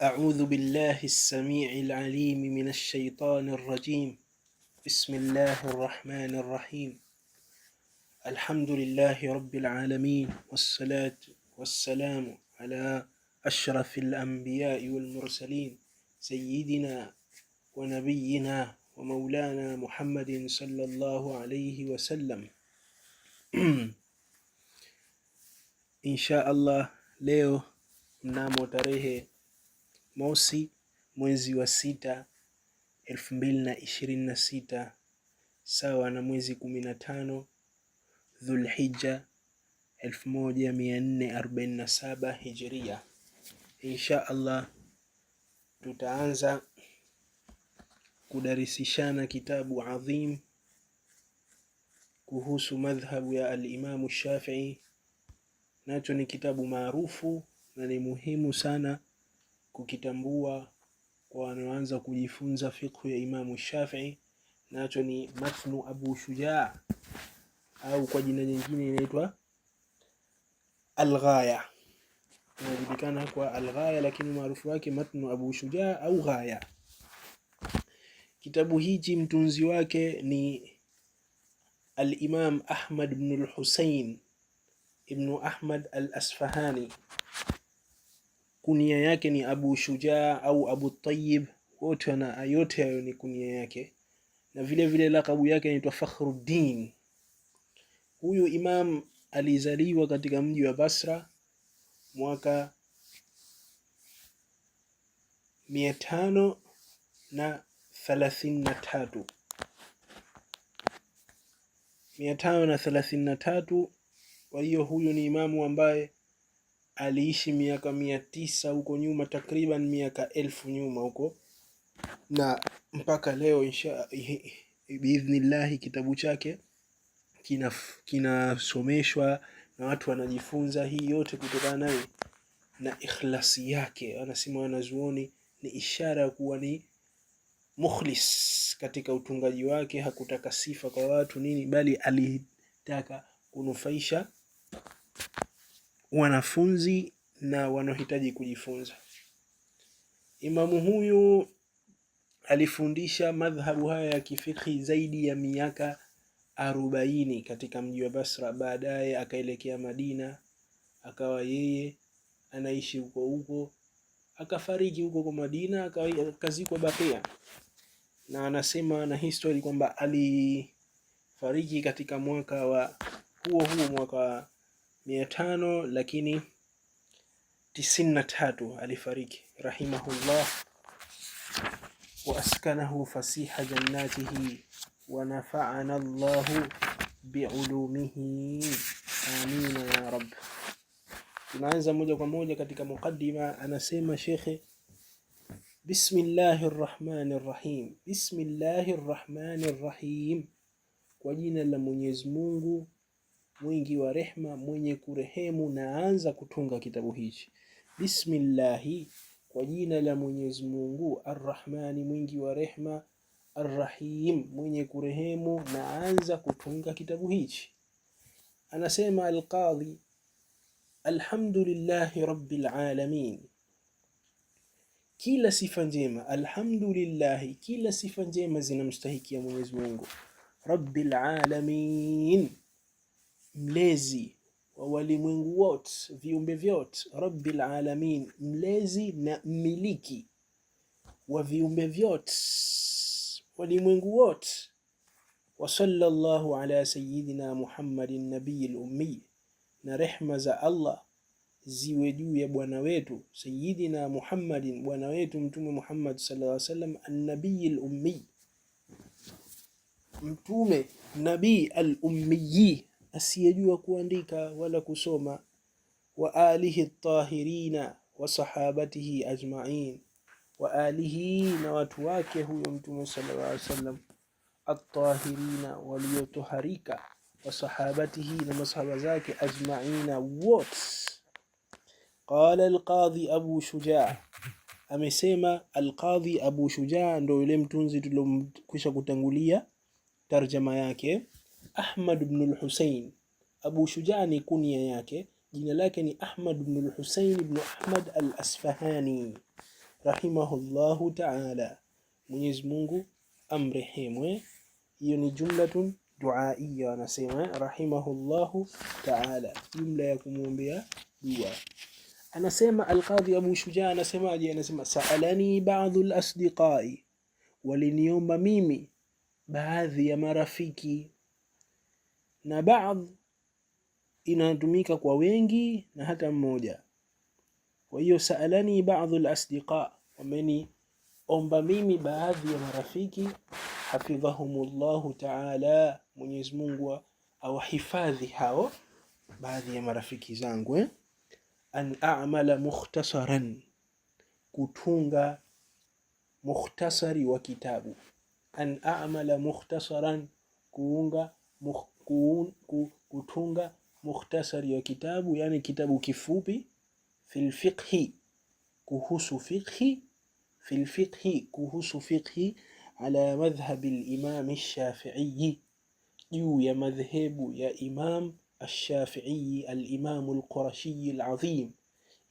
أعوذ بالله السميع العليم من الشيطان الرجيم. بسم الله الرحمن الرحيم. الحمد لله رب العالمين، والصلاة والسلام على أشرف الأنبياء والمرسلين، سيدنا ونبينا ومولانا محمد صلى الله عليه وسلم. Insha Allah, leo mnamo tarehe 1 mwezi wa 6 2026, sawa na mwezi 15 Dhulhijja 1447 Hijria. Insha Allah tutaanza kudarisishana kitabu adhim kuhusu madhhabu ya Alimamu Shafii. Nacho ni kitabu maarufu na ni muhimu sana kukitambua kwa wanaoanza kujifunza fiqhu ya Imamu Shafii. Nacho ni Matnu Abu Shujaa au kwa jina jingine inaitwa Alghaya, inajulikana kwa Alghaya, lakini maarufu wake Matnu Abu Shujaa au Ghaya. Kitabu hichi mtunzi wake ni Al-Imam Ahmad ibn al-Husayn ibn Ahmad al-Asfahani. Kunia yake ni Abu Shujaa au Abu Tayyib, wote na yote hayo ni kunia yake, na vile vile lakabu yake inaitwa Fakhruddin. Huyu imam alizaliwa katika mji wa Basra mwaka 533, 533. Kwa hiyo huyu ni imamu ambaye aliishi miaka 900 huko nyuma, takriban miaka 1000 nyuma huko, na mpaka leo insha biidhnillahi kitabu chake kinasomeshwa na watu wanajifunza. Hii yote kutokana naye na ikhlasi yake. Wanasema wanazuoni ni ishara ya kuwa ni mukhlis katika utungaji wake, hakutaka sifa kwa watu nini, bali alitaka kunufaisha wanafunzi na wanaohitaji kujifunza. Imamu huyu alifundisha madhhabu haya ya kifikhi zaidi ya miaka 40 katika mji wa Basra. Baadaye akaelekea Madina, akawa yeye anaishi huko huko, akafariki huko kwa Madina, akazikwa Bakia. Na anasema na history kwamba alifariki katika mwaka wa huo huo mwaka wa 500 lakini 93 alifariki, rahimahullah wa askanahu fasiha jannatihi wa nafa'ana Allahu biulumihi amina ya rab. Tunaanza moja kwa moja katika muqaddima. Anasema shekhe, bismillahi rrahmani rrahim. Bismillahi rrahmani rrahim, kwa jina la Mwenyezi Mungu mwingi wa rehma, mwenye kurehemu. Naanza kutunga kitabu hichi. Bismillahi, kwa jina la Mwenyezi Mungu, arrahmani, mwingi wa rehma, arrahim, mwenye kurehemu. Naanza kutunga kitabu hichi. Anasema Alqadhi, alhamdulillahi rabbil alamin, kila sifa njema. Alhamdulillahi, kila sifa njema zinamstahikia Mwenyezi Mungu. Rabbil alamin, mlezi wa walimwengu wote, viumbe vyote. Rabbil alamin, mlezi na mmiliki wa viumbe vyote, walimwengu wote. Wa sallallahu ala sayyidina Muhammadin nabiyil ummi, na rehma za Allah ziwe juu ya bwana wetu sayyidina Muhammadin, bwana wetu Mtume Muhammad sallallahu alaihi wasallam, annabiyil ummi, mtume nabii al-ummiyi, asiyejua kuandika wala kusoma, wa alihi tahirina wa sahabatihi ajma'in, wa alihi, na watu wake huyo Mtume sallallahu alaihi wasallam, at-tahirina, waliotoharika, wa sahabatihi, na masahaba zake, ajma'ina, wote. Qala al-Qadhi Abu Shujaa, amesema Al-Qadhi Abu Shujaa, ndo yule mtunzi tulomkwisha kutangulia tarjama yake, Ahmad ibn al-Husayn. Abu Shujaa ni kunia yake, jina lake ni Ahmad ibn al-Husayn ibn Ahmad al-Asfahani Rahimahullahu ta'ala, Mwenyezi Mungu amrehemu. Hiyo ni jumlatun duaiya, anasema rahimahullahu ta'ala, jumla ya kumwombea dua. Anasema Alqadhi Abu Shujaa, anasemaje? Anasema saalani baadhu lasdiqai, waliniomba mimi baadhi ya marafiki. Na baadhi inatumika kwa wengi na hata mmoja. Kwa hiyo saalani baadhu lasdiqa, wameniomba mimi baadhi ya marafiki. Hafidhahumullahu taala, Mwenyezi Mungu awahifadhi hao baadhi ya marafiki zangu eh? An a'mala mukhtasaran, kutunga mukhtasari wa kitabu. An a'mala mukhtasaran, kuunga kutunga mukhtasari wa kitabu, yani kitabu kifupi. Fil fiqhi, kuhusu fiqhi. Fil fiqhi, kuhusu fiqhi. Ala madhhabi al-Imam ash-Shafi'i, juu ya madhhebu ya Imam ash-Shafi'i, al-Imam al-Qurashi al-azim,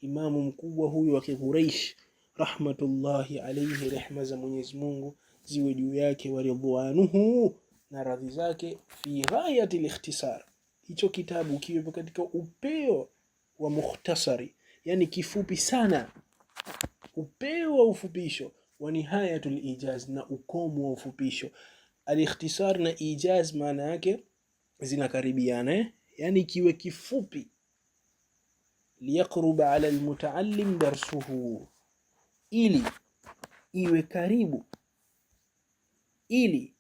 imamu mkubwa huyu wa Kiquraish, rahmatullahi alayhi, rehma za Mwenyezi Mungu ziwe juu yake, wa ridwanuhu, na radhi zake. Fi ghayati al-ikhtisar, hicho kitabu kiwepo katika upeo wa mukhtasari, yani kifupi sana, upeo wa ufupisho, wa nihayatul ijaz, na ukomo wa ufupisho. Al-ikhtisar na ijaz maana yake zinakaribiana, eh? Yani kiwe kifupi, liyaqruba ala almutaallim darsuhu, ili iwe karibu, ili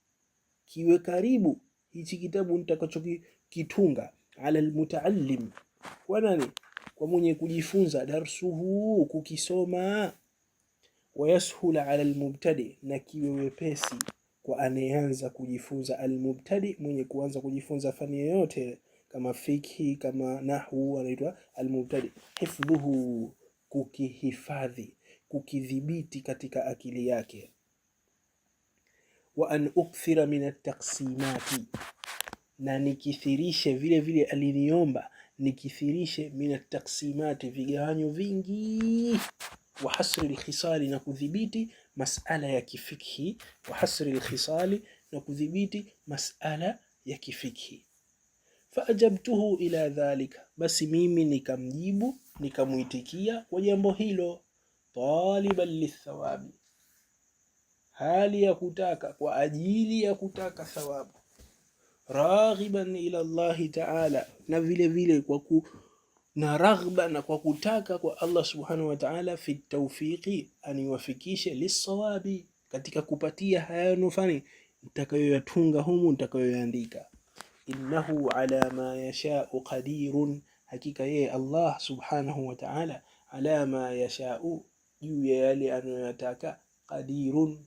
kiwe karibu hichi kitabu nitakachokitunga, ala almutaallim, kwa nani? Kwa mwenye kujifunza, darsuhu, kukisoma, wayashula ala almubtadi, na kiwe wepesi kwa anayeanza kujifunza. Almubtadi, mwenye kuanza kujifunza fani yoyote kama fikhi kama nahwu, anaitwa almubtadi. Hifdhuhu, kukihifadhi, kukidhibiti katika akili yake. Wa an ukthira min ataqsimati, na nikithirishe vile vile, aliniomba nikithirishe min ataqsimati, vigawanyo vingi. Wa hasri alkhisali, na kudhibiti masala ya kifikhi. Wa hasri alkhisali, na kudhibiti masala ya kifikhi. Faajabtuhu ila dhalika, basi mimi nikamjibu nikamuitikia kwa jambo hilo. Taliban lithawabi, hali ya kutaka, kwa ajili ya kutaka thawabu. Raghiban ila Allahi taala, na vile vile kwa ku na raghba na kwa kutaka kwa Allah subhanahu wa ta'ala, fi tawfiqi, aniwafikishe lissawabi, katika kupatia haya nufani nitakayoyatunga humu nitakayoyaandika. Innahu ala ma yashau qadirun, hakika yeye Allah subhanahu wa ta'ala, ala ma yashau, juu ya yale anayoyataka, qadirun,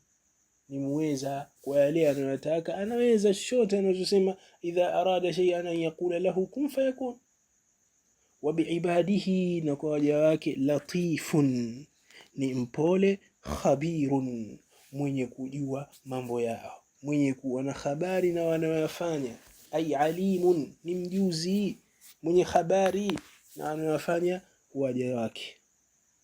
ni muweza kwa yale anayotaka, anaweza chochote anachosema. Idha arada shay'an an yaqula lahu kun fayakun. Wa biibadihi, na kwa waja wake, latifun, ni mpole, khabirun, mwenye kujua mambo yao, mwenye kuwa na habari na wanayoyafanya. Ay alimun, ni mjuzi, mwenye habari na wanayofanya waja wake.